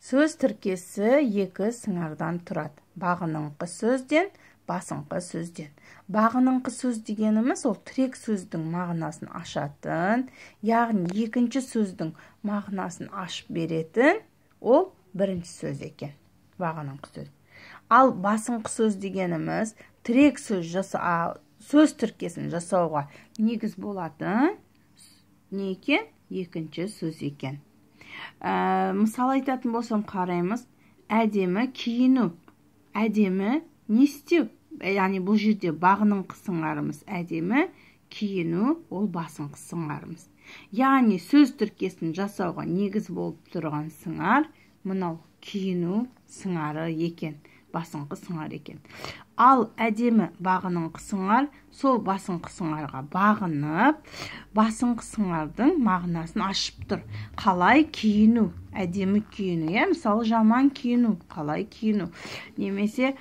Сөз тіркесі екі сыңардан тұрады: бағыныңқы сөзден, басыңқы сөзден. Бағыныңқы сөз дегеніміз — ол тірек сөздің мағынасын ашатын, яғни екінші сөздің мағынасын ашып беретін ол бірінші сөз екен, бағыныңқы сөз. Ал басыңқы сөз дегеніміз тірек сөз сөз тіркесін жасауға негіз болатын не екен? Екінші сөз екен. Мысал айтатын болсам, қараймыз: әдемі киіну. Әдемі не істеу? Яғни бұл жерде бағыныңқы сыңарымыз әдемі, киіну ол басыңқы сыңарымыз. Яғни сөз тіркесін жасауға негіз болып тұрған сыңар мынау киіну сыңары екен, басыңқы сыңар екен. Ал әдемі бағыныңқы сыңар, сол басыңқы сыңарға бағынып, басыңқы сыңардың мағынасын ашып тұр. Қалай киіну? Әдемі киіну, иә. Мысалы, жаман киіну, қалай киіну немесе